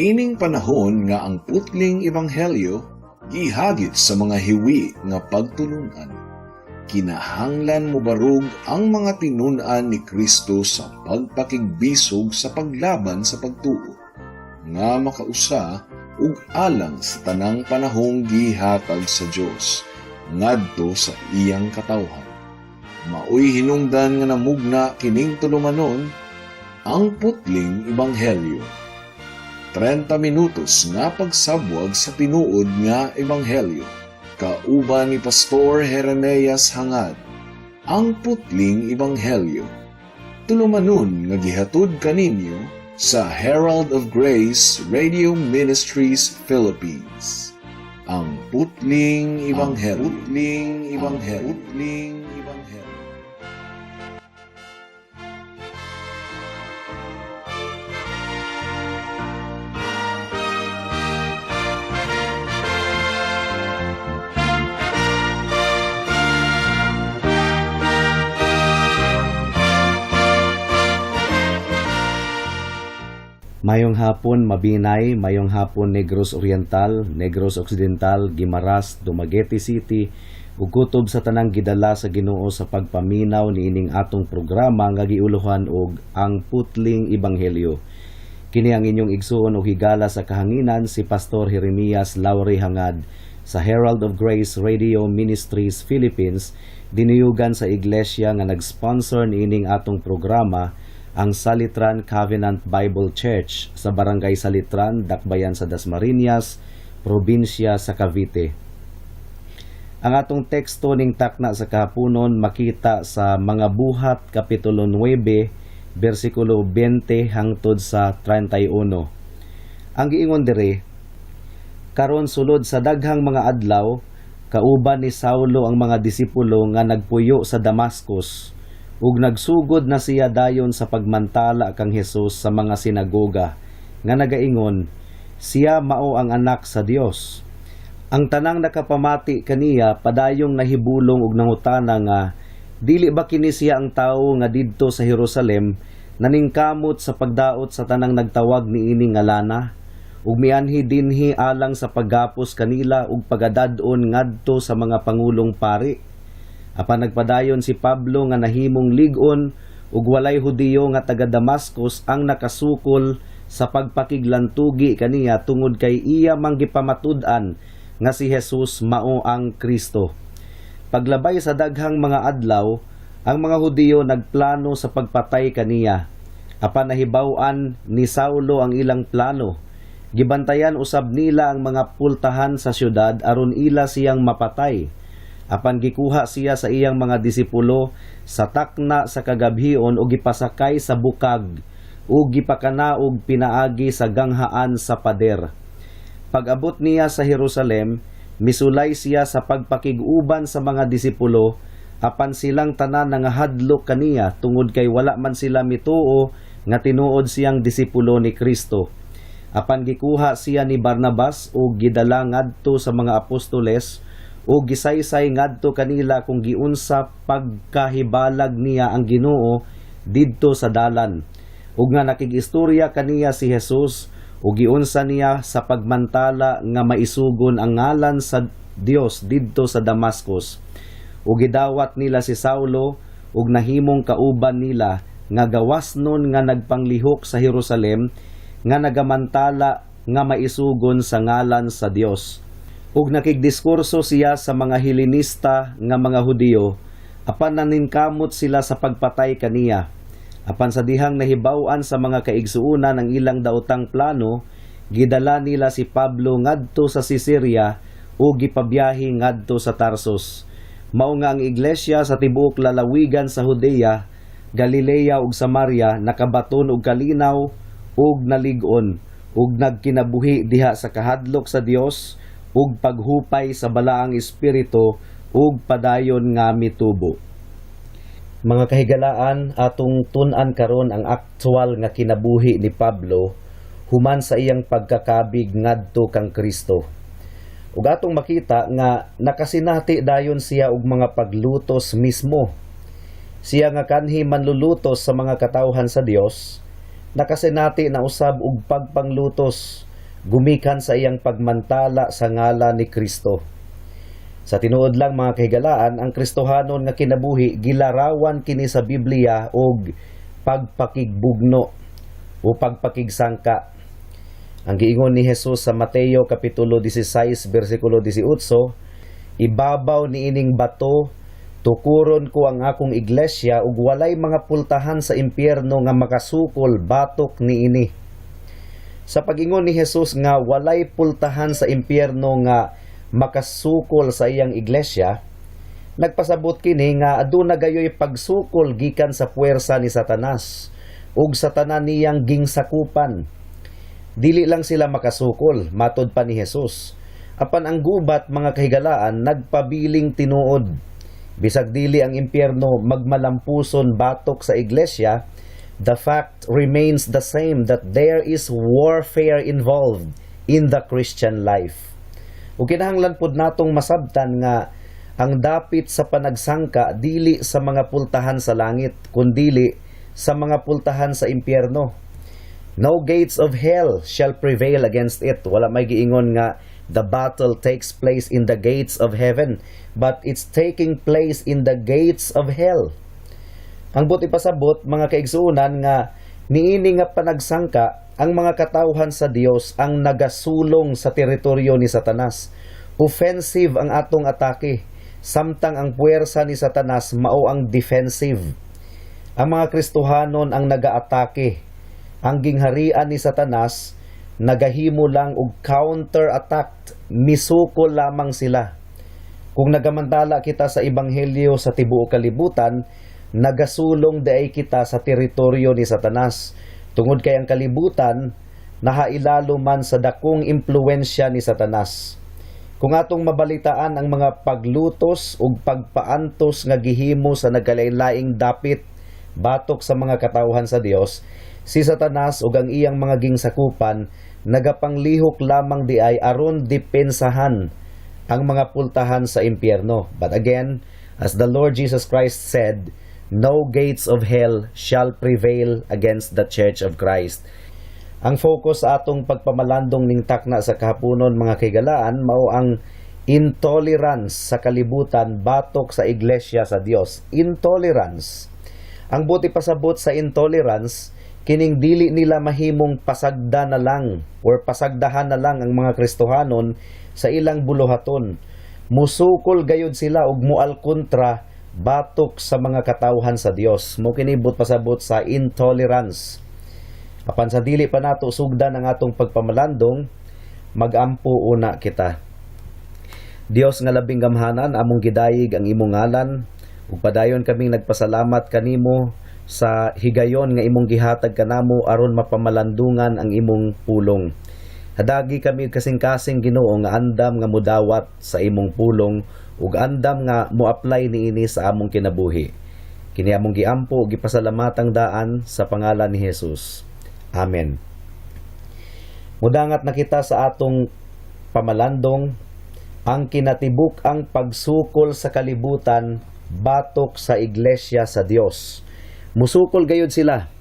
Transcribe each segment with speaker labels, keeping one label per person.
Speaker 1: Niining panahon nga ang putling ebanghelyo gihagit sa mga hiwi nga pagtulunan, kinahanglan mobarog ang mga tinun-an ni Kristo sa pagpakigbisog sa paglaban sa pagtuo nga makausa ug alang sa tanang panahong gihatag sa Dios ngadto sa iyang katawhan. Maoy hinungdan nga namugna kining tulumanon, Ang Putling Ebanghelyo. 30 minutos nga pagsabwag sa tinuod nga ebanghelyo. Kauban ni Pastor Jeremias Hangad. Ang Putling Ebanghelyo. Tulumanon nga gihatod kaninyo sa Herald of Grace Radio Ministries Philippines. Ang Putling Ebanghelyo. Putling Ebanghelyo. Putling Ebanghelyo.
Speaker 2: Mayong hapon, Mabinay, mayong hapon, Negros Oriental, Negros Occidental, Guimaras, Dumaguete City, ug kutob sa tanang gidala sa Ginoo sa pagpaminaw niining atong programa nga giuluhan og Ang Putling Ebanghelyo. Kini ang inyong igsuon og higala sa kahanginan, si Pastor Jeremias Laure Hangad sa Herald of Grace Radio Ministries Philippines, dinuyugan sa iglesia nga nag-sponsor niining atong programa, ang Salitran Covenant Bible Church sa Barangay Salitran, Dakbayan sa Dasmariñas, probinsya sa Cavite. Ang atong teksto ning takna sa kahaponon makita sa Mga Buhat Kapitulo 9, bersikulo 20 hangtod sa 31. Ang giingon diri, karon sulod sa daghang mga adlaw, kauban ni Saulo ang mga disipulo nga nagpuyo sa Damascus, ug nagsugod na siya dayon sa pagmantala kang Hesus sa mga sinagoga nga nagaingon siya mao ang anak sa Dios. Ang tanang nakapamati kaniya padayong nahibulong og nangutana nga dili ba kini siya ang tawo nga didto sa Jerusalem naningkamot sa pagdaot sa tanang nagtawag niini ngalana ug mianhi dinhi alang sa paggapos kanila ug pagadad-on ngadto sa mga pangulong pari? Apan nagpadayon si Pablo nga nahimong lig-on ug walay Hudiyo nga taga Damascus ang nakasukol sa pagpakiglantugi kaniya tungod kay iya mang gipamatud-an nga si Jesus mao ang Kristo. Paglabay sa daghang mga adlaw, ang mga Hudiyo nagplano sa pagpatay kaniya. Apan nahibaw-an ni Saulo ang ilang plano. Gibantayan usab nila ang mga pultahan sa syudad aron ila siyang mapatay. Apan gikuha siya sa iyang mga disipulo sa takna sa kagabhion o gipasakay sa bukag o gipakanaog pinaagi sa ganghaan sa pader. Pag-abot niya sa Jerusalem, misulay siya sa pagpakig-uban sa mga disipulo, apan silang tanan nangahadlok kaniya tungod kay wala man sila mituo nga tinuod siyang disipulo ni Kristo. Apan gikuha siya ni Barnabas ug gidala ngadto sa mga apostoles ug gisaysay ngadto kanila kung giunsa pagkahibalag niya ang Ginoo didto sa dalan ug nga nakigistorya kaniya si Jesus ug giunsa niya sa pagmantala nga maisugon ang ngalan sa Dios didto sa Damascus. Ug gidawat nila si Saulo ug nahimong kauban nila nga gawas nun nga nagpanglihok sa Jerusalem nga nagamantala nga maisugon sa ngalan sa Dios. Ug nakigdiskurso siya sa mga Helenista nga mga Hudiyo, apan naninkamot sila sa pagpatay kaniya. Apan sa dihang nahibaw-an sa mga kaigsuonan ang ilang daotang plano, gidala nila si Pablo ngadto sa Caesarea ug gipabiyahe ngadto sa Tarsus. Mao nga ang iglesia sa tibuok lalawigan sa Judea, Galilea ug Samaria nakabaton og kalinaw ug nalig-on ug nagkinabuhi diha sa kahadlok sa Dios ug paghupay sa balaang espiritu ug padayon nga mitubo. Mga kahigalaan, atong tun-an karon ang aktual nga kinabuhi ni Pablo human sa iyang pagkakabig ngadto kang Kristo. Ug atong makita nga nakasinati dayon siya og mga paglutos mismo. Siya nga kanhi manlulutos sa mga katawhan sa Dios, nakasinati na usab og pagpanglutos. gumikan sa iyang pagmantala sa ngalan ni Kristo. Sa tinuod lang, mga kahigalaan, ang Kristohanon nga kinabuhi gilarawan kini sa Biblia og pagpakigbugno o pagpakigsangka. Ang giingon ni Jesus sa Mateo kapitulo 16 bersikulo 18, "Ibabaw niining bato tukuron ko ang akong iglesia ug walay mga pultahan sa impyerno nga makasukol batok niini." Sa pag-ingon ni Jesus nga walay pultahan sa impyerno nga makasukol sa iyang iglesia, nagpasabot kini nga aduna gayoy pagsukol gikan sa puwersa ni Satanas ug sa tanan niyang gingsakupan. Dili lang sila makasukol, matod pa ni Jesus. Apan ang gubat, mga kahigalaan, nagpabiling tinuod. Bisag dili ang impyerno magmalampuson batok sa iglesia, the fact remains the same that there is warfare involved in the Christian life. Ug kinahanglan pud natong masabtan nga ang dapit sa panagsangka dili sa mga pultahan sa langit, kundili sa mga pultahan sa impyerno. No gates of hell shall prevail against it. Wala may giingon nga the battle takes place in the gates of heaven, but it's taking place in the gates of hell. Ang buot ipasabot, mga kaigsuonan, nga niini nga panagsangka, ang mga katawhan sa Dios ang nagasulong sa teritoryo ni Satanas. Offensive ang atong atake, samtang ang puwersa ni Satanas mao ang defensive. Ang mga Kristohanon ang nagaatake. Ang gingharian ni Satanas nagahimo lang og counter-attack, misukol lamang sila. Kung nagamantala kita sa ebanghelyo sa tibuok kalibutan, nagasulong diay kita sa teritoryo ni Satanas. Tungod kay ang kalibutan nahailalo man sa dakong impluwensya ni Satanas. Kung atong mabalitaan ang mga paglutos ug pagpaantos nga gihimo sa nagkalain-laing dapit batok sa mga katawhan sa Dios, si Satanas ug ang iyang mga gingsakupan nagapanglihok lamang diay aron depensahan ang mga pultahan sa impyerno. But again, as the Lord Jesus Christ said, no gates of hell shall prevail against the church of Christ. Ang focus sa atong pagpamalandong ning takna sa kahaponon, mga kahigalaan, mao ang intolerance sa kalibutan batok sa iglesia sa Dios. Intolerance. Ang buot ipasabot sa intolerance, kining dili nila mahimong pasagda na lang or pasagdahan na lang ang mga Kristohanon sa ilang buluhaton. Musukol gayud sila ug mual kontra batok sa mga katawhan sa Dios. Mao kini buot pasabot sa intolerance. Apan sa dili pa nato sugdan ang atong pagpamalandong, magampo una kita. Dios nga labing gamhanan, among gidayeg ang imong ngalan ug padayon kaming nagpasalamat kanimo sa higayon nga imong gihatag kanamo aron mapamalandungan ang imong pulong. Hadagi kami og kasing-kasing, Ginoo, nga andam nga mudawat sa imong pulong ug andam nga mo-apply niini sa among kinabuhi. Kini among giampo ug gipasalamatang daan sa pangalan ni Jesus. Amen. Mudangat na kita sa atong pamalandong, ang kinatibuk-ang pagsukol sa kalibutan batok sa iglesia sa Dios. Musukol gayud sila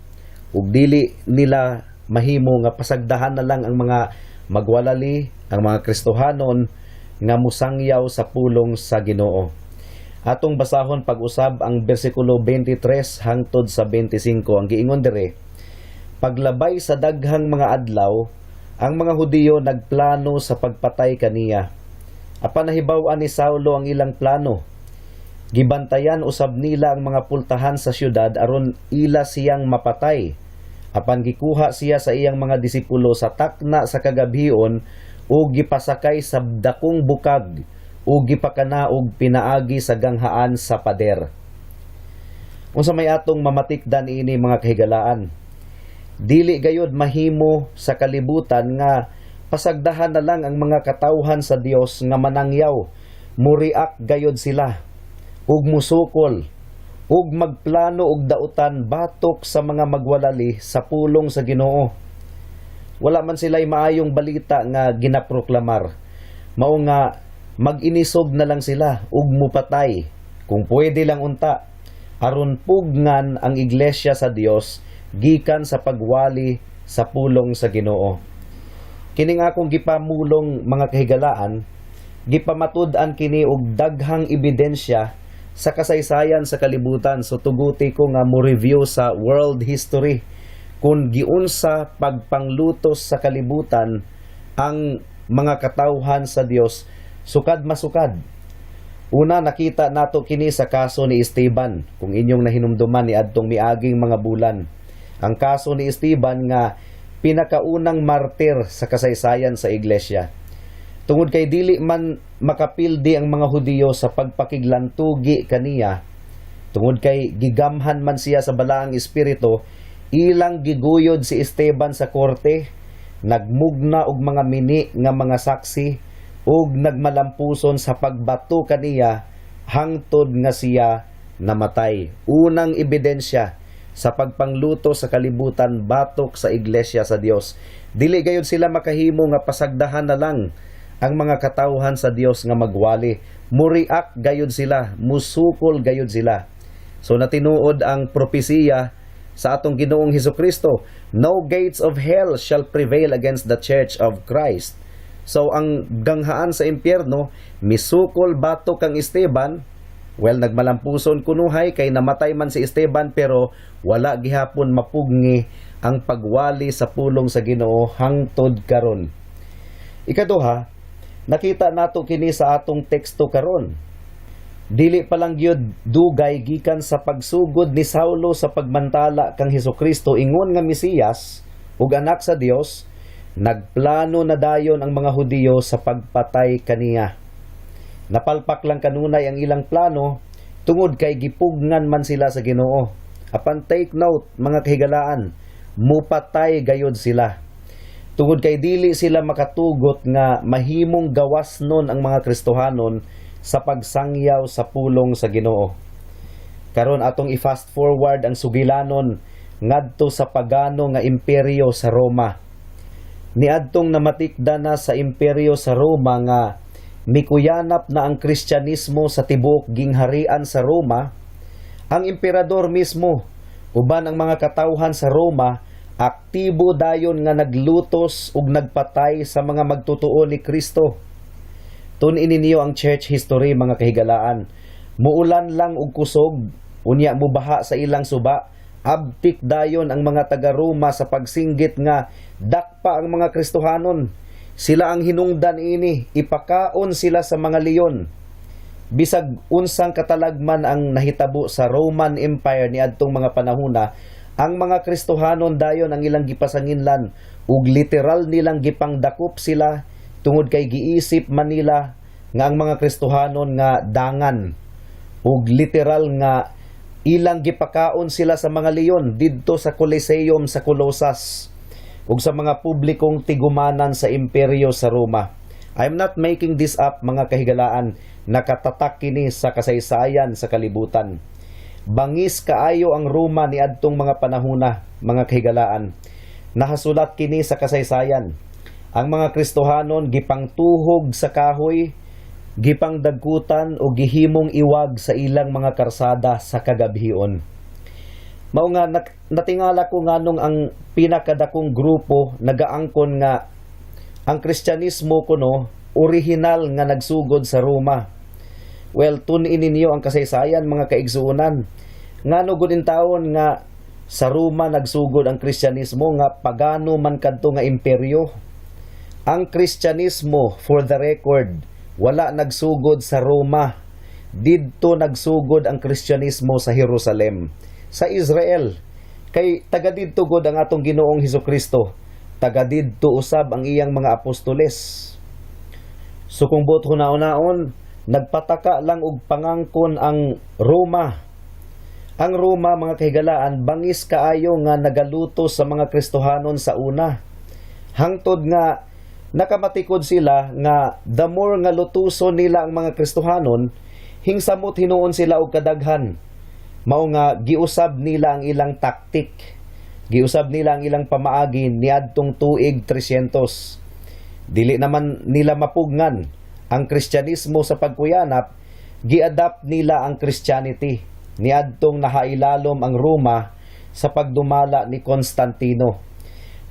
Speaker 2: ug dili nila mahimo nga pasagdahan na lang ang mga magwalali, ang mga Kristohanon nga musangyaw sa pulong sa Ginoo. Atong basahon pag-usab ang bersikulo 23 hangtod sa 25. Ang giingon dire, "Paglabay sa daghang mga adlaw, ang mga Hudiyo nagplano sa pagpatay kaniya. Apan nahibaw-an ni Saulo ang ilang plano. Gibantayan usab nila ang mga pultahan sa syudad aron ila siyang mapatay. Apan gikuha siya sa iyang mga disipulo sa takna sa kagabhion ug gipasakay sa dakong bukag ug gipakanaog pinaagi sa ganghaan sa pader." Unsa may atong mamatikdan ini, mga kahigalaan? Dili gayod mahimo sa kalibutan nga pasagdahan na lang ang mga katawhan sa Dios nga manangyaw. Muriak gayod sila ug musukol ug magplano og dautan batok sa mga magwalali sa pulong sa Ginoo. Wala man sila'y maayong balita nga ginaproklamar. Mao nga mag-inisog na lang sila ug mupatay kung pwede lang unta aron pugnan ang iglesia sa Dios gikan sa pagwali sa pulong sa Ginoo. Kining akong gipamulong, mga kahigalaan, gipamatud-an kini og daghang ebidensya sa kasaysayan sa kalibutan. So tuguti ko nga mo review sa world history kung giunsa pagpanglutos sa kalibutan ang mga katawhan sa Dios sukad masukad. Una, nakita nato kini sa kaso ni Esteban, kung inyong nahinumduman ni adtong miaging mga bulan. Ang kaso ni Esteban nga pinakaunang martir sa kasaysayan sa iglesia. Tungod kay dili man makapildi ang mga Hudiyo sa pagpakiglantugi kaniya, tungod kay gigamhan man siya sa Balaang Espiritu, ilang giguyod si Esteban sa korte, nagmugna og mga mini nga mga saksi ug nagmalampuson sa pagbato kaniya hangtod nga siya namatay. Unang ebidensya sa pagpangluto sa kalibutan batok sa iglesia sa Dios. Dili gayud sila makahimo nga pasagdahan na lang ang mga katawhan sa Dios nga magwali. Muriak gayud sila, musukol gayud sila. So natinuod ang propesiya sa atong Ginoong Hesus Kristo, "No gates of hell shall prevail against the church of Christ." So ang ganghaan sa impyerno misukol batok kang Esteban. Well, nagmalampuson kunuhay kay namatay man si Esteban, pero wala gihapon mapugngi ang pagwali sa pulong sa Ginoo hangtod karon. Ikaduha, nakita nato kini sa atong teksto karon. Dili pa lang gyud dugay gikan sa pagsugod ni Saulo sa pagmantala kang Hesukristo ingon nga Mesiyas ug anak sa Dios, nagplano na dayon ang mga Hudiyo sa pagpatay kaniya. Napalpak lang kanunay ang ilang plano tungod kay gipugngan man sila sa Ginoo. Apan take note, mga kahigalaan, mupatay gayod sila. Tungod kay dili sila makatugot nga mahimong gawas nun ang mga Kristohanon sa pagsangyaw sa pulong sa Ginoo. Karon, atong i-fast forward ang sugilanon ngadto sa pagano nga imperyo sa Roma. Niadtong namatikda na sa imperyo sa Roma nga mikuyanap na ang Kristyanismo sa tibuok gingharian sa Roma, ang emperador mismo uban ang mga katawhan sa Roma aktibo dayon nga naglutos ug nagpatay sa mga magtotoo ni Kristo. Tun-i ninyo ang church history, mga kahigalaan. Muulan lang og kusog, unya mubaha sa ilang suba, abtik dayon ang mga taga Roma sa pagsinggit nga dakpa ang mga Kristohanon. Sila ang hinungdan ini, ipakaon sila sa mga leon. Bisag unsang katalagman ang nahitabo sa Roman Empire niadtong mga panahona, ang mga Kristohanon dayon ang ilang gipasanginlan ug literal nilang gipangdakop sila tungod kay giisip man nila nga ang mga Kristohanon nga dangan ug literal nga ilang gipakaon sila sa mga leon didto sa Coliseum sa Colosas ug sa mga publikong tigumanan sa imperyo sa Roma. I'm not making this up, mga kahigalaan, nakatatak kini sa kasaysayan sa kalibutan. Bangis kaayo ang Roma niadtong mga panahona, mga kahigalaan. Nahasulat kini sa kasaysayan. Ang mga Kristohanon gipangtuhog sa kahoy, gipangdagkutan o gihimong iwag sa ilang mga karsada sa kagabhion. Mao nga natingala ko nganong ang pinakadakong grupo nagaangkon nga ang Kristyanismo kuno orihinal nga nagsugod sa Roma. Well, tun-i ninyo ang kasaysayan, mga kaigsuonan. Ngano gud taon nga sa Roma nagsugod ang Kristyanismo nga pagano man kadto nga imperyo? Ang Kristyanismo, for the record, wala nagsugod sa Roma. Didto nagsugod ang Kristyanismo sa Jerusalem, sa Israel. Kay taga didto gud ang atong Ginoong Hesukristo. Taga didto usab ang iyang mga apostoles. So kung buot hunaon, nagpataka lang og pangangkon ang Roma. Ang Roma, mga kahigalaan, bangis kaayo nga nagaluto sa mga Kristohanon sa una. Hangtod nga nakamatikod sila nga the more nga lutuson nila ang mga Kristohanon, hingsamot hinuon sila og kadaghan. Mao nga giusab nila ang ilang taktik. Giusab nila ang ilang pamaagi niadtong tuig 300. Dili naman nila mapugnan ang Kristyanismo sa pagkuyanap, giadapt nila ang Christianity niadtong nahailalom ang Roma sa pagdumala ni Constantino.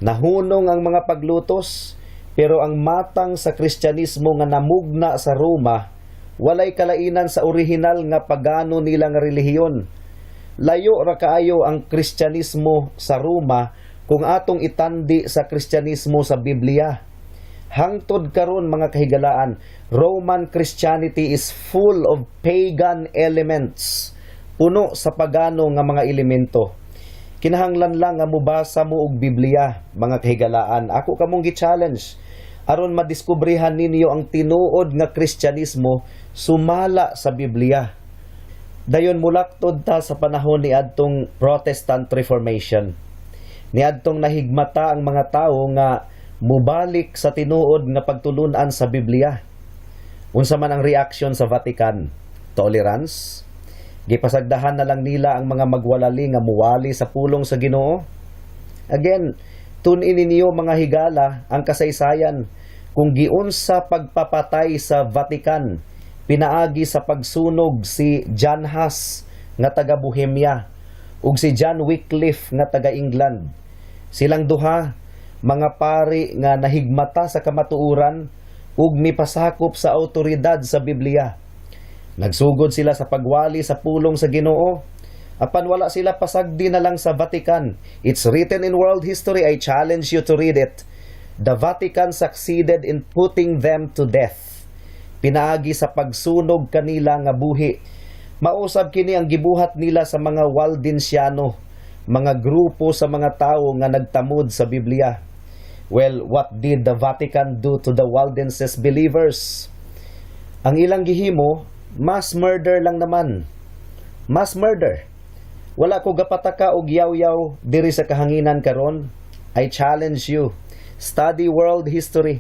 Speaker 2: Nahunong ang mga paglutos, Pero ang matang sa Kristyanismo nga namugna sa Roma, walay kalainan sa orihinal nga pagano nila nga relihiyon. Layo ra kaayo ang Kristyanismo sa Roma kung atong itandi sa Kristyanismo sa Biblia. Hangtod karon, mga kahigalaan, Roman Christianity is full of pagan elements. Puno sa pagano nga mga elemento. Kinahanglan lang nga mobasa mo og Biblia, mga kahigalaan. Ako kamong gi-challenge aron madiskubrehan ninyo ang tinuod nga Kristyanismo sumala sa Biblia. Dayon mulaktod ta sa panahon ni adtong Protestant Reformation. Niadtong nahigmata ang mga tawo nga mubalik sa tinuod nga pagtulunan sa Biblia. Unsa man ang reaksyon sa Vatican? Tolerance? Gipasagdahan na lang nila ang mga magwalali nga muwali sa pulong sa Ginoo? Again, tun-i ninyo, mga higala, ang kasaysayan kung giunsa pagpapatay sa Vatican pinaagi sa pagsunog si John Huss nga taga Bohemia ug si John Wycliffe nga taga England. Silang duha, mga pari nga nahigmata sa kamatuoran ug mipasakop sa awtoridad sa Biblia. Nagsugod sila sa pagwali sa pulong sa Ginoo. Apan wala sila pasagdi na lang sa Vatican. It's written in world history. I challenge you to read it. The Vatican succeeded in putting them to death pinaagi sa pagsunog kanila nga buhi. Mausab kini ang gibuhat nila sa mga Waldensiano, mga grupo sa mga tawo nga nagtamod sa Biblia. Well, what did the Vatican do to the Waldenses believers? Ang ilang gihimo, mass murder lang naman. Mass murder. Wala ko gapataka og yaw-yaw diri sa kahanginan karon. I challenge you. Study world history.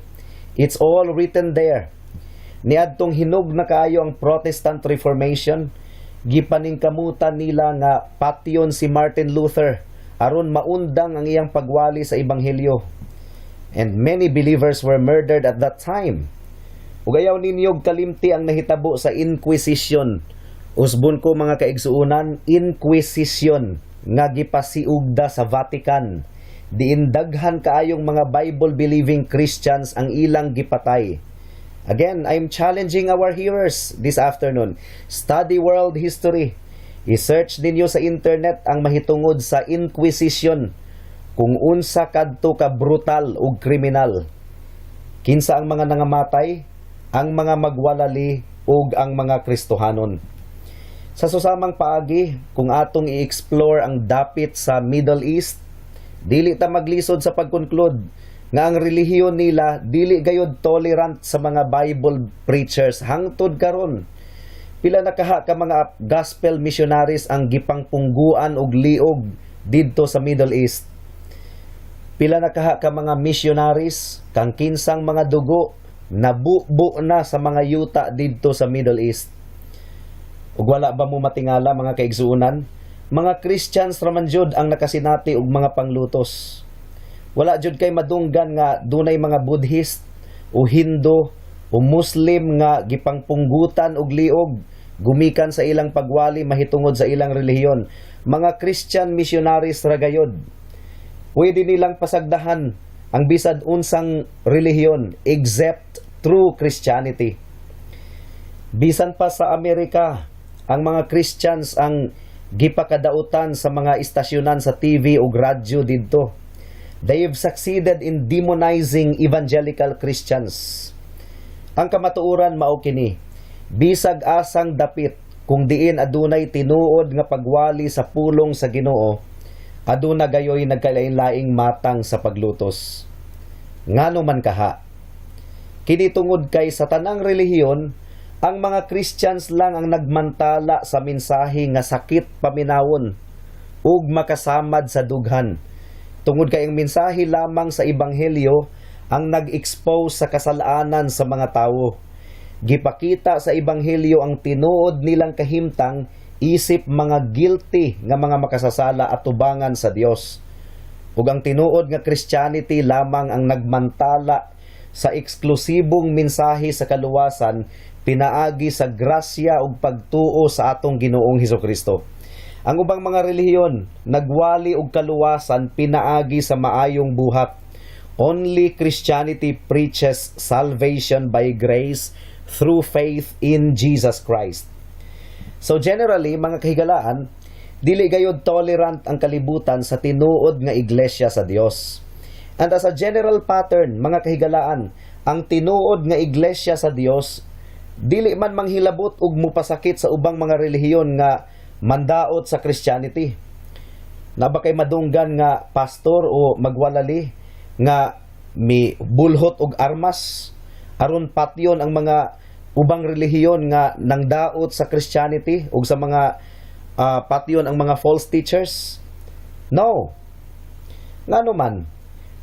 Speaker 2: It's all written there. Niadtong hinog na kaayo ang Protestant Reformation, gipaningkamutan nila nga patyon si Martin Luther aron maundang ang iyang pagwali sa ebanghelyo. And many believers were murdered at that time. Ug ayaw ninyo kalimti ang nahitabo sa Inquisition. Usbon ko, mga kaigsuonan, Inquisition nga gipasiugda sa Vatican. Diin daghan kaayong mga Bible believing Christians ang ilang gipatay. Again, I'm challenging our hearers this afternoon. Study world history. I-search ninyo sa internet ang mahitungod sa Inquisition, kung unsa kadto ka brutal ug kriminal. Kinsa ang mga nangamatay? Ang mga magwalali ug ang mga Kristohanon. Sa susamang paagi, kung atong i-explore ang dapit sa Middle East, dili ta maglisod sa pag-conclude nga ang relihiyon nila dili gayod tolerant sa mga Bible preachers hangtod karon. Pila na kaha ka mga gospel missionaries ang gipangpungguan og liog didto sa Middle East? Pila na kaha ka mga missionaries kang kinsang mga dugo nabubo na sa mga yuta didto sa Middle East? Ug wala ba mo matingala, mga kaigsuonan? Mga Christians raman jud ang nakasinati og mga panglutos. Wala jud kay madunggan nga dunay mga Buddhist o Hindu o Muslim nga gipangpunggutan og liog gumikan sa ilang pagwali mahitungod sa ilang relihiyon. Mga Christian missionaries ra gayod. Pwede nilang pasagdahan ang bisag unsang relihiyon except true Christianity. Bisan pa sa Amerika, ang mga Christians ang gipakadautan sa mga istasyonan sa TV ug radyo didto. They have succeeded in demonizing evangelical Christians. Ang kamatuoran mao kini: bisag asang dapit kung diin adunay tinuod nga pagwali sa pulong sa Ginoo, aduna gayoy nagkalain-laing matang sa paglutos. Ngano man kaha? Kini tungod kay sa tanang relihiyon, ang mga Christians lang ang nagmantala sa mensahe nga sakit paminawon ug makasamad sa dughan. Tungod kay ang mensahe lamang sa ebanghelyo ang nag-expose sa kasalanan sa mga tawo. Gipakita sa ebanghelyo ang tinuod nilang kahimtang isip mga guilty nga mga makasasala at tubangan sa Dios. Ug ang tinuod nga Christianity lamang ang nagmantala sa eksklusibong mensahe sa kaluwasan pinaagi sa grasya ug pagtuo sa atong Ginoong Hesukristo. Ang ubang mga relihiyon nagwali og kaluwasan pinaagi sa maayong buhat Only Christianity preaches salvation by grace through faith in Jesus Christ. So generally, mga kahigalaan, dili gayod tolerant ang kalibutan sa tinuod nga iglesia sa Dios. And as a general pattern, mga kahigalaan, ang tinuod nga iglesia sa Dios dili man manghilabot ug mupasakit sa ubang mga relihiyon nga mandaot sa Christianity. Naa ba kay madunggan nga pastor o magwalali nga mi bulhot og armas aron patyon ang mga ubang relihiyon nga nangdaot sa Christianity ug sa mga patyon ang mga false teachers? No. Ngano man?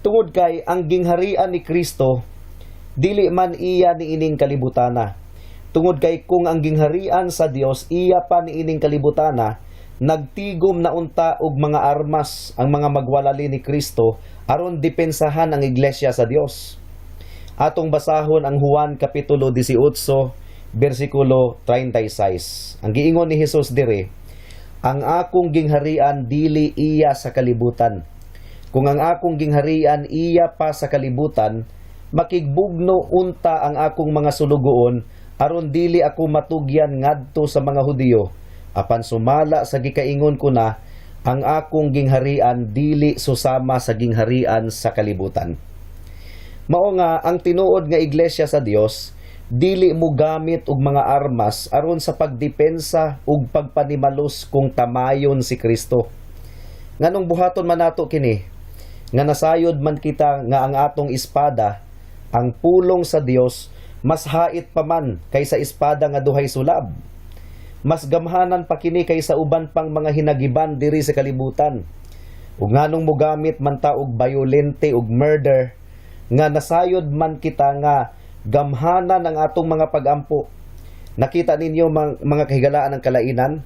Speaker 2: Tungod kay ang gingharian ni Kristo dili man iya niining kalibutana. Tungod kay kung ang gingharian sa Dios iya pa niining kalibutana, nagtigom na unta og mga armas ang mga magwalali ni Kristo aron depensahan ang iglesia sa Dios. Atong basahon ang Juan kapitulo 18 bersikulo 36. Ang giingon ni Hesus diri, "Ang akong gingharian dili iya sa kalibutan. Kung ang akong gingharian iya pa sa kalibutan, makigbugno unta ang akong mga sulugoon aron dili ako matugyan ngadto sa mga Hudiyo. Apan sumala sa gikaingon ko na, ang akong gingharian dili susama sa gingharian sa kalibutan." Mao nga ang tinuod nga iglesia sa Dios dili mo gamit og mga armas aron sa pagdepensa ug pagpanimalos kung tamayon si Kristo. Nganong buhaton man nato kini? Nga nasayod man kita nga ang atong espada, ang pulong sa Dios, mas hait pa man kaysa espada nga duhay sulab. Mas gamhanan pa kini kaysa uban pang mga hinagiban diri sa kalibutan. Ug nganong mogamit man ta og violente ug murder, nga nasayod man kita nga gamhanan ang atong mga pagampo? Nakita ninyo, mga kahigalaan, ng kalainan?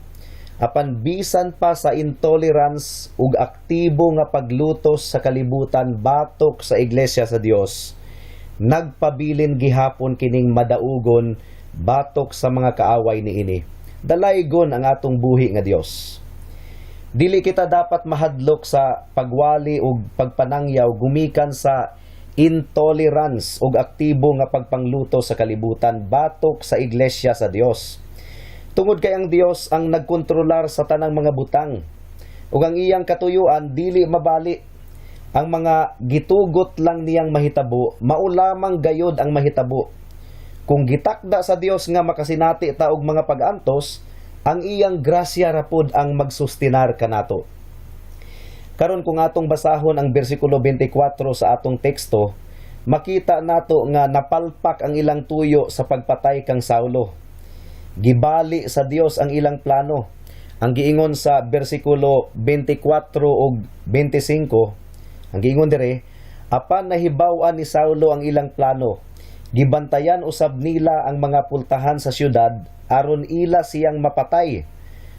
Speaker 2: Apan bisan pa sa intolerance ug aktibo nga paglutos sa kalibutan batok sa iglesia sa Dios, nagpabilin gihapon kining madaugon batok sa mga kaaway niini. Dalaygon ang atong buhi nga Dios. Dili kita dapat mahadlok sa pagwali ug pagpanangyaw gumikan sa intolerance ug aktibo nga pagpangluto sa kalibutan batok sa iglesia sa Dios. Tungod kay ang Dios ang nagkontrolar sa tanang mga butang ug ang iyang katuyuan dili mabali. Ang mga gitugot lang niyang mahitabo, mao lamang gayod ang mahitabo. Kung gitakda sa Dios nga makasinati ta og mga pag-antos, ang iyang grasya ra pod ang magsustinar kanato. Karon, kung atong basahon ang bersikulo 24 sa atong teksto, makita nato nga napalpak ang ilang tuyo sa pagpatay kang Saulo. Gibali sa Dios ang ilang plano. Ang giingon sa bersikulo 24 ug 25, ang giingon dire, "Apan nahibaw-an ni Saulo ang ilang plano. Gibantayan usab nila ang mga pultahan sa syudad aron ila siyang mapatay.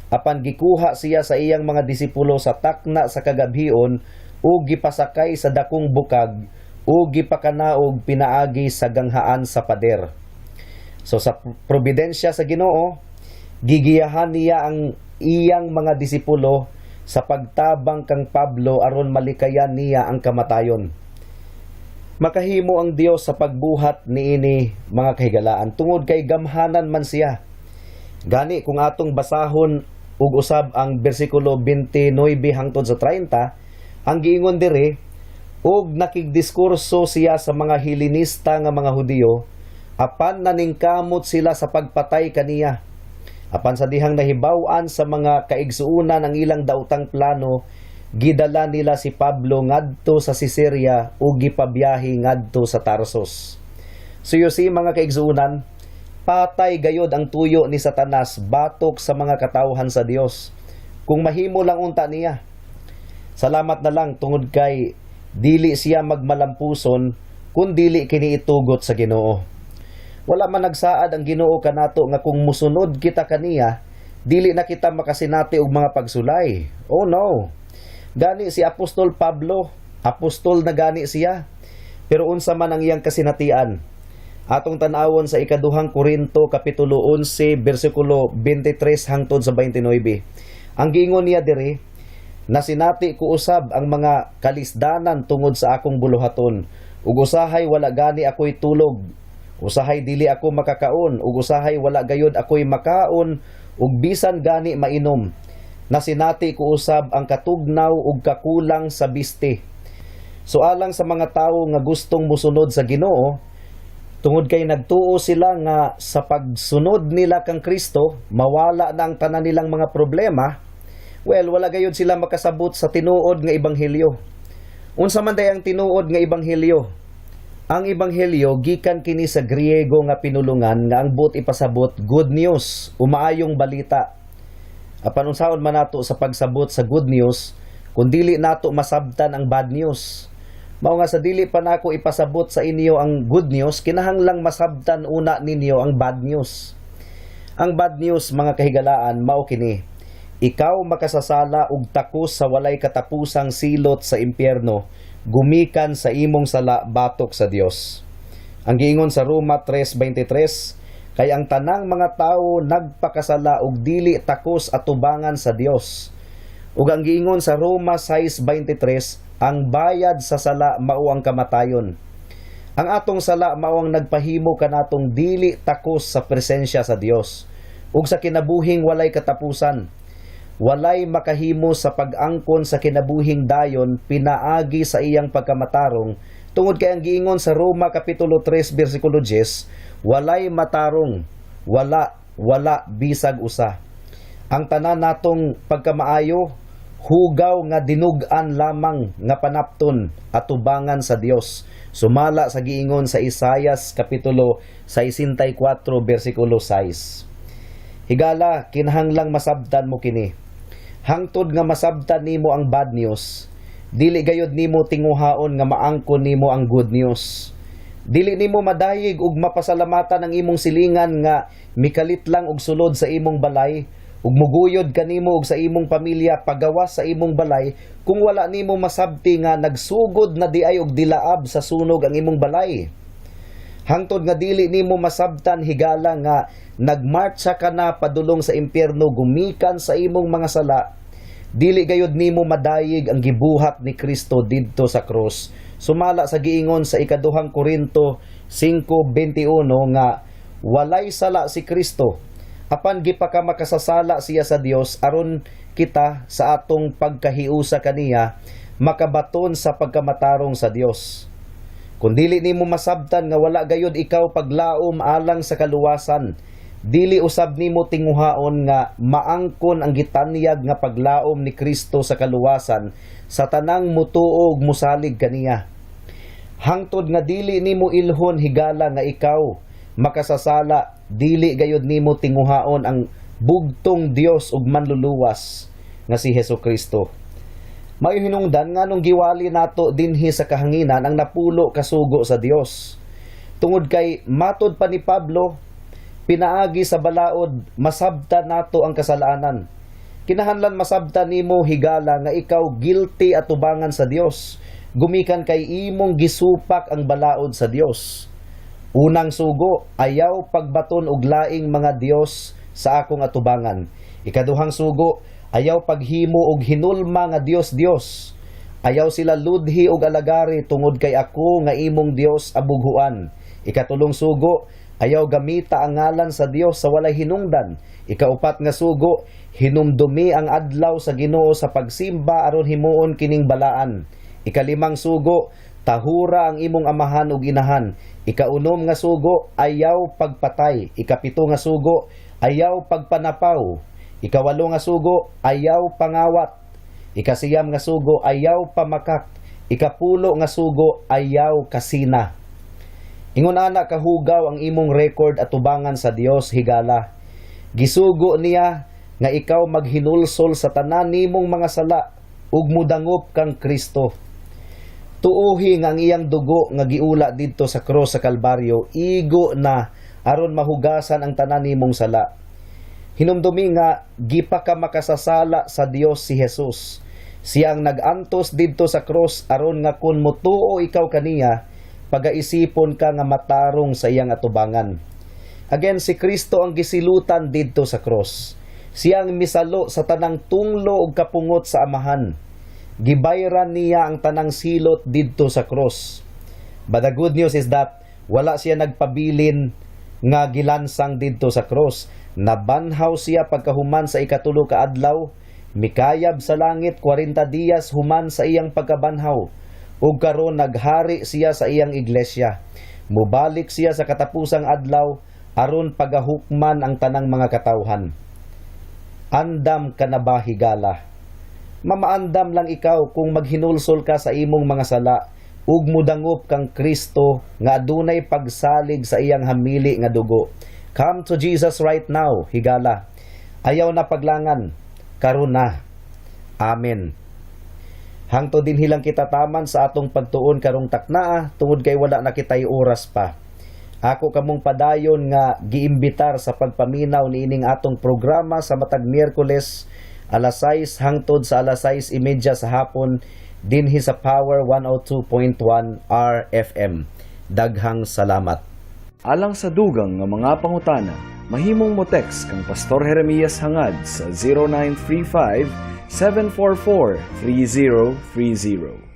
Speaker 2: Apan gikuha siya sa iyang mga disipulo sa takna sa kagabhion ug gipasakay sa dakong bukag ug gipakanaog pinaagi sa ganghaan sa pader." So sa providensya sa Ginoo, gigiyahan niya ang iyang mga disipulo sa pagtabang kang Pablo aron malikayan niya ang kamatayon. Makahimo ang Dios sa pagbuhat niini, mga kahigalaan, tungod kay gamhanan man siya. Gani kung atong basahon ug usab ang bersikulo 29 hangtod sa 30, ang giingon diri, "Ug nakigdiskurso siya sa mga Helenista nga mga Hudiyo, apan naningkamot sila sa pagpatay kaniya. Apan sa dihang nahibaw-an sa mga kaigsuonan ang ilang daotang plano, gidala nila si Pablo ngadto sa Caesarea ug gipabiyahe ngadto sa Tarsos." So you see, mga kaigsuonan, patay gayod ang tuyo ni Satanas batok sa mga katawhan sa Dios. Kung mahimo lang unta niya. Salamat na lang tungod kay dili siya magmalampuson kung dili kini itugot sa Ginoo. Wala man nagsaad ang Ginoo kanato nga kung musunod kita kaniya, dili na kita makasinati og mga pagsulay. Oh no. Gani si Apostol Pablo, apostol na gani siya. Pero unsa man ang iyang kasinatian? Atong tan-awon sa ikaduhang Korinto kapitulo 11 bersikulo 23 hangtod sa 29. Ang giingon niya diri, Nasinati ko usab ang mga kalisdanan tungod sa akong buluhaton, ug usahay wala gani ako'y tulog. Usahay dili ako makakaon, ug usahay wala gayud ako'y makaon ug bisan gani mainom. Nasinati ko usab ang katugnaw ug kakulang sa bisti. So alang sa mga tawo nga gustong musunod sa Ginoo, tungod kay nagtuo sila nga sa pagsunod nila kang Kristo, mawala na ang tanan nilang mga problema, well, wala gayud sila makasabot sa tinuod nga ebanghelyo. Unsa man day ang tinuod nga ebanghelyo? Ang ebanghelyo gikan kini sa Griego nga pinulungan nga ang buot ipasabot, good news, umaayong balita. Apan unsaon man nato sa pagsabot sa good news kung dili nato masabtan ang bad news? Mao nga sa dili pa nako ipasabot sa inyo ang good news, kinahanglang masabtan una ninyo ang bad news. Ang bad news, mga kahigalaan, mao kini: Ikaw makasasala ug takos sa walay katapusang silot sa impyerno gumikan sa imong sala batok sa Dios. Ang giingon sa Roma 3:23, kay ang tanang mga tawo nagpakasala ug dili takos atubangan sa Dios. Ug ang giingon sa Roma 6:23, ang bayad sa sala mao ang kamatayon. Ang atong sala mao ang nagpahimo kanatong dili takos sa presensya sa Dios ug sa kinabuhing walay katapusan. Walay makahimo sa pag-angkon sa kinabuhing dayon pinaagi sa iyang pagkamatarong, tungod kay ang giingon sa Roma kapitulo 3 bersikulo 10, walay matarong, wala, wala bisag usa. Ang tanan natong pagkamaayo, hugaw nga dinug-an lamang nga panapton atubangan sa Dios, sumala sa giingon sa Isayas kapitulo 64 bersikulo 6. Higala, kinahanglang masabtan mo kini. Hangtod nga masabtan nimo ang bad news, dili gayud nimo tinguhaon nga maangkon nimo ang good news. Dili nimo madayig ug mapasalamatan ang imong silingan nga mikalit lang og sulod sa imong balay ug muguyod kanimo ug sa imong pamilya pagawas sa imong balay kung wala nimo masabti nga nagsugod na diay og dilaab sa sunog ang imong balay. Hangtod nga dili nimo masabtan, higala, nga nagmartsa ka na padulong sa impyerno gumikan sa imong mga sala, dili gayud nimo madayig ang gibuhat ni Kristo didto sa krus. Sumala sa giingon sa Ikaduhang Korinto 5:21 nga walay sala si Kristo, apan gipakamakasasala siya sa Dios aron kita sa atong pagkahiusa kaniya makabaton sa pagkamatarong sa Dios. Kung dili nimo masabtan nga wala gayud ikaw paglaom alang sa kaluwasan, dili usab nimo tinguhaon nga maangkon ang gitanyag nga paglaom ni Kristo sa kaluwasan sa tanang mutuo ug musalig kaniya. Hangtod nga dili nimo ilhon, higala, nga ikaw makasasala, dili gayud nimo tinguhaon ang bugtong Dios ug Manluluwas nga si Hesus Kristo. Mayo hinungdan nganong giwali nato dinhi sa kahanginan ang 10 ka sugo sa Dios. Tungod kay matod pa ni Pablo, pinaagi sa balaod masabtan nato ang kasalanan. Kinahanglan masabtan nimo, higala, nga ikaw guilty atubangan sa Dios gumikan kay imong gisupak ang balaod sa Dios. Unang sugo, ayaw pagbaton og laing mga dios sa akong atubangan. Ikaduhang sugo, ayaw paghimo og hinulma nga dios dios. Ayaw sila ludhi og alagari tungod kay ako nga imong Dios abughuan. Ikatulong sugo, ayaw gamita ang ngalan sa Dios sa walay hinungdan. Ikaupat nga sugo, hinumdumi ang adlaw sa Ginoo sa pagsimba aron himuon kining balaan. Ikalimang sugo, tahura ang imong amahan ug inahan. Ikaunom nga sugo, ayaw pagpatay. Ikapito nga sugo, ayaw pagpanapaw. Ikawalo nga sugo, ayaw pangawat. Ikasiyam nga sugo, ayaw pamakak. Ikapulo nga sugo, ayaw kasina. Ingon ana kahugaw ang imong record atubangan sa Dios, higala. Gisugo niya nga ikaw maghinulsol sa tanan nimong mga sala ug mudangop kang Kristo. Tuuhi nga ang iyang dugo nga giula didto sa krus sa Kalbaryo igo na aron mahugasan ang tanan nimong sala. Hinumdumi nga gipakamakasasala sa Dios si Jesus. Siya ang nag-antos didto sa krus aron nga kun motuo ikaw kaniya, pagaisipon ka nga matarong sa iyang atubangan. Again, si Kristo ang gisilutan didto sa krus. Siya ang misalo sa tanang tunglo ug kapungot sa Amahan. Gibayran niya ang tanang silot didto sa cross. But the good news is that wala siya nagpabilin nga gilansang didto sa cross. Nabanhaw siya pagkahuman sa ikatulo ka adlaw, mikayab sa langit 40 diyas human sa iyang pagkabanhaw. Ug karon naghari siya sa iyang iglesia. Mubalik siya sa katapusang adlaw aron pagahukman ang tanang mga katawhan. Andam ka na ba, higala? Mamaandam lang ikaw kung maghinulsol ka sa imong mga sala ug mudangop kang Kristo nga adunay pagsalig sa iyang hamili nga dugo. Come to Jesus right now, higala. Ayaw na paglangan, karon na. Amen. Hangtod dinhi lang kita taman sa atong pagtuon karong taknaa tungod kay wala na kitay oras pa. Ako kamong padayon nga giimbitar sa pagpaminaw niining atong programa sa matag Miyerkules, alas 6 hangtod sa alas 6:30 sa hapon dinhi sa Power 102.1 RFM. Daghang salamat.
Speaker 1: Alang sa dugang nga mga pangutana, mahimong mo text kang Pastor Jeremias Hangad sa 0935 744 3030.